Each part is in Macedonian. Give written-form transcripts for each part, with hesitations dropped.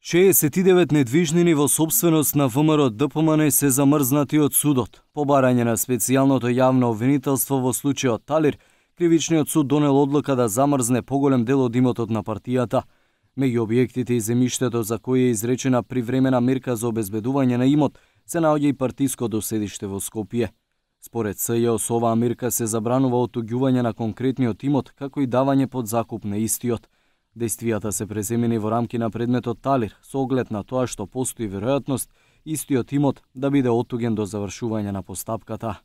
69 недвижнини во сопственост на ВМРО ДПМН се замрзнати од судот. По барање на специјалното јавно обвинителство во случајот Талир, кривичниот суд донел одлука да замрзне поголем дел од имотот на партијата. Меѓу објектите и земјиштето за кои е изречена привремена мерка за обезбедување на имот, се наоѓа и партиското седиште во Скопје. Според СЈО, со оваа мерка се забранува отуѓување на конкретниот имот, како и давање под закуп на истиот. Дејствијата се преземени во рамки на предметот Талир, со оглед на тоа што постои веројатност истиот имот да биде оттуген до завршување на постапката.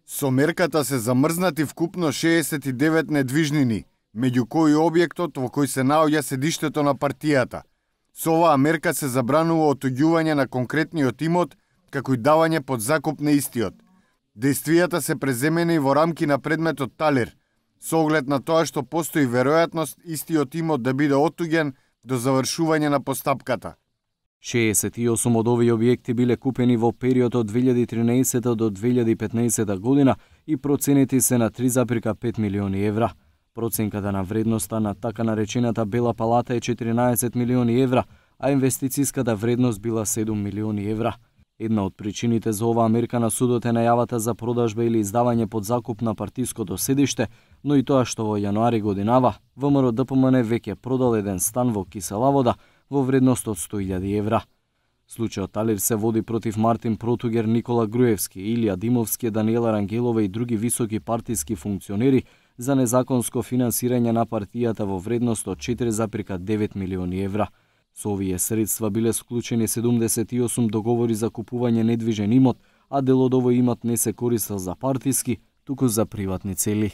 Со мерката се замрзнати вкупно 69 недвижнини, меѓу кои објектот во кој се наоѓа седиштето на партијата. Со оваа мерка се забранува отуѓување на конкретниот имот, како и давање под закуп на истиот. Дејствијата се преземени во рамки на предметот Талир, со оглед на тоа што постои веројатност истиот имот да биде оттуген до завршување на постапката. 68 од овие објекти биле купени во период од 2013 до 2015 година и проценети се на 3,5 милиони евра. Проценката на вредноста на така наречената Бела палата е 14 милиони евра, а инвестициската вредност била 7 милиони евра. Една од причините за оваа мерка на судот е најавата за продажба или издавање под закуп на партиското седиште, но и тоа што во јануари годинава ВМРО ДПМН веќе продал еден стан во Кисела Вода во вредност од 100.000 евра. Случајот Талир се води против Мартин Протугер, Никола Груевски, Илија Димовски, Даниела Рангелова и други високи партиски функционери за незаконско финансирање на партијата во вредност од 4,9 милиони евра. Со овие средства биле склучени 78 договори за купување недвижен имот, а дел од овој имот не се користел за партиски, туку за приватни цели.